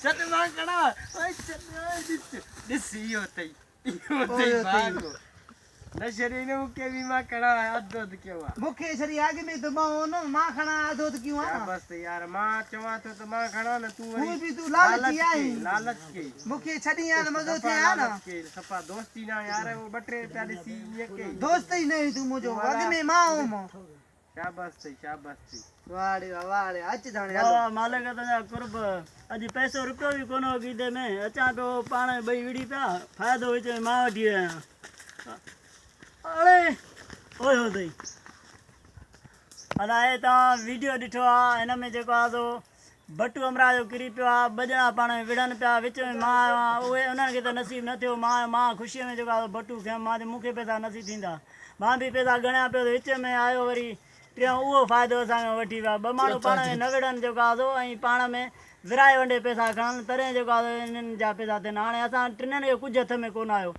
ڇڏ مان کڻان اوئي ڇڏ اوئي ڏس ڏس اهو اٿئي اهو اٿئي ڀاڳ نه ڇڏي نه مون کي به مان کڻان اڌ اڌ ڪيو آ. مون کي ڇڏي اڳ ۾ ته مان هو نه مان کڻان اڌ اڌ ڪيون آ نه. شابس ته يار مان چوان ٿو ته مان کڻان نه تون وري هونء به تون لالچي آهين. لالچ ڪئي. مون کي ڇڏين ها ته مزو ٿئي ها نه. صفا لالچ ڪئي صفا دوستي نه يار اهو ٻه ٽي رپيا ڏسي ائين ڪئي. دوست ئي نه آهين تون منهنجو اڳ ۾ مان هوم. شابس ٿئي شابس ٿئي. واھ ڙي واھ واھ ڙي اچ ڌاڻي هلو. واھ مالڪ تنهنجا قرب اڄ پئسو رپيو به ڪونه هو گيدي ۾ اچان پيو پاڻ ۾ ٻئي وڙهي پيا فائدو وچ ۾ مان وٺي ويو آهيان اڙي اوئي هو اٿئي ادا هي توهان ويڊيو ڏٺو آ هن ۾ جيڪو آ سو بٽو همراهه جو ڪري پيو آ ٻه ڄڻا پاڻ ۾ وڙهن پيا وچ ۾ مان آيو آهيان اهي انهن کي ته نصيب نه ٿيو مان آيو مان خوشيء ۾ جيڪو آ سو بٽو کنيم مان چيو مون کي پئسا نصيب ٿيندا مان به پئسا ڳڻيان پيو ته وچ ۾ آيو وري ٽيون اهو فائدو اسان کان وٺي ويا ٻه ماڻهو پاڻ ۾ نه وڙهن جيڪو آ سو ۽ پاڻ ۾ ورهائي ونڊي پئسا کڻن تڏهن جيڪو آ سو انهن جا پئسا ٿين هاڻي اسان ٽنهن کي ڪجهه هٿ ۾ ڪونه آيو.